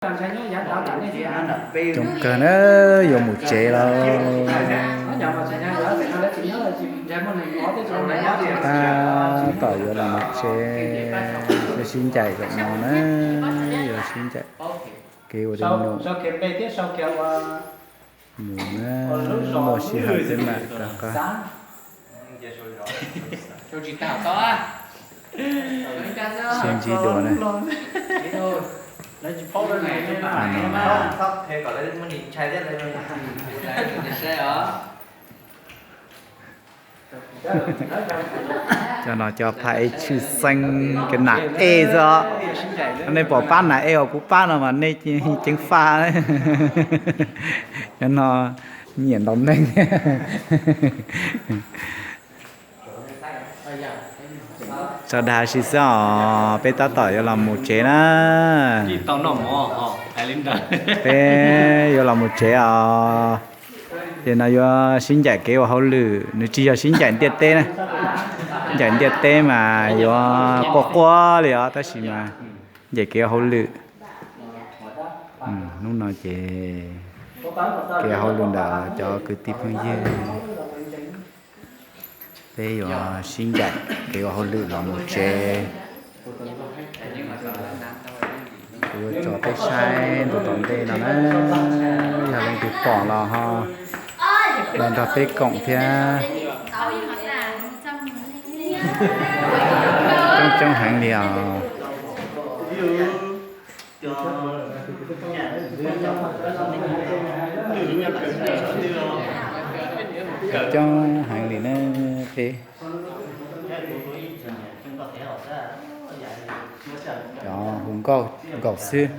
Coob kawg na, yuav mus tsev lawm. Tab tom yuav los mus tsev, yuav sib ncaim zaum no na, yuav sib ncaim kev ua dej num. Mus na, muaj sij hawm peb mam rov qab sib ntsib dua na. Cov no cov no cov phaj ej tshwj xeeb, cov nam ej xwb os. Nej pom pab nam ej uas kuv pab no mas nej ceev faj. Cov no nyiam ntaus neeg. Tso dag si xwb os, peb tab tom yuav los mus tsev na. Peb yuav los mus tsev os. Ces no yuav sib ncaim kev ua hauj lwm, nws tsis yog sib ncaim ntiaj teb na. Ncaim ntiaj teb mas yuav quaj quaj li os, tab sis mas ncaim kev ua hauj lwm. Hnub no ces kev ua hauj lwm ntawm cov kwv tij phooj ywg, peb yuav sib ncaim kev ua hauj lwm los mus tsev. Kuv yuav tso peb saib ntu tom ntej no na, yog leej twg pom los ho los nrog peb koom thiab. Coob coob heev li os. Coob heev li na peb. Cov hu nkauj nkaus xwb.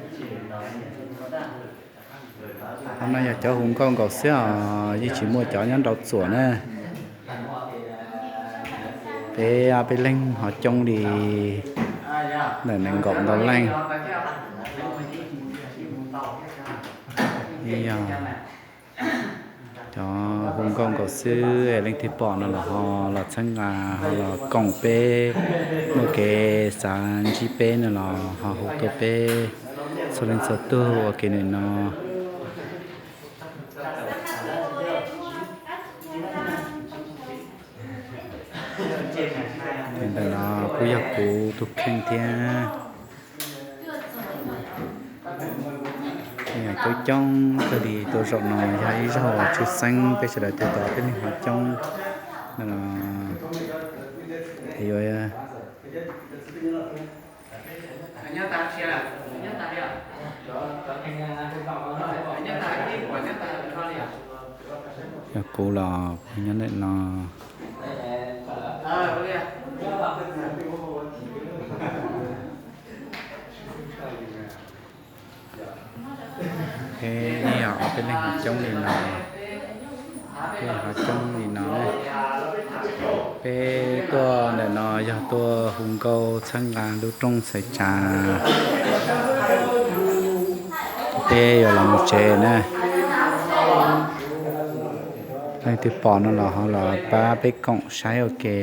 Qhov no yog cov hu nkauj nkaus xwb os, yeej tsis muaj cov nyob nraud txuam na. Peb, peb leeg ho coob li ntawm nees nkaum ntau leej. Yog cov hu nkauj nkaus xwb, leej twg pom no los ho los txhawb nqa, ho los koom peb, muaj kev xav ntsib peb no los ho hu tuaj peb txhua leej txhua tug ua ke nim no. Ntawm no kuj yog kuv tus kheej thiab. Coob coob kawg li, tuaj zaum no yog ib zaug tshwj xeeb peb sawv daws tuaj tau peb leeg ho coob no. Yuav Yog kuv los kuv nyob ntawm no. Peb yog ob peb leeg ho coob li no, peb ho coob li no. Peb tuaj ntawm no yog tuaj hu nkauj txhawb nqa lub rooj xaiv tsa. Peb yuav los mus tsev na. Leej twg pom no los ho los pab peb koom saib ua ke.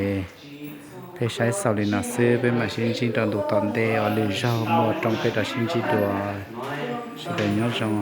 Peb saib xaus li no xwb, peb mam sib ntsib rau ntu tom ntej uas lwm zaug muaj rooj peb rov sib ntsib dua. Sawv daws nyob zoo.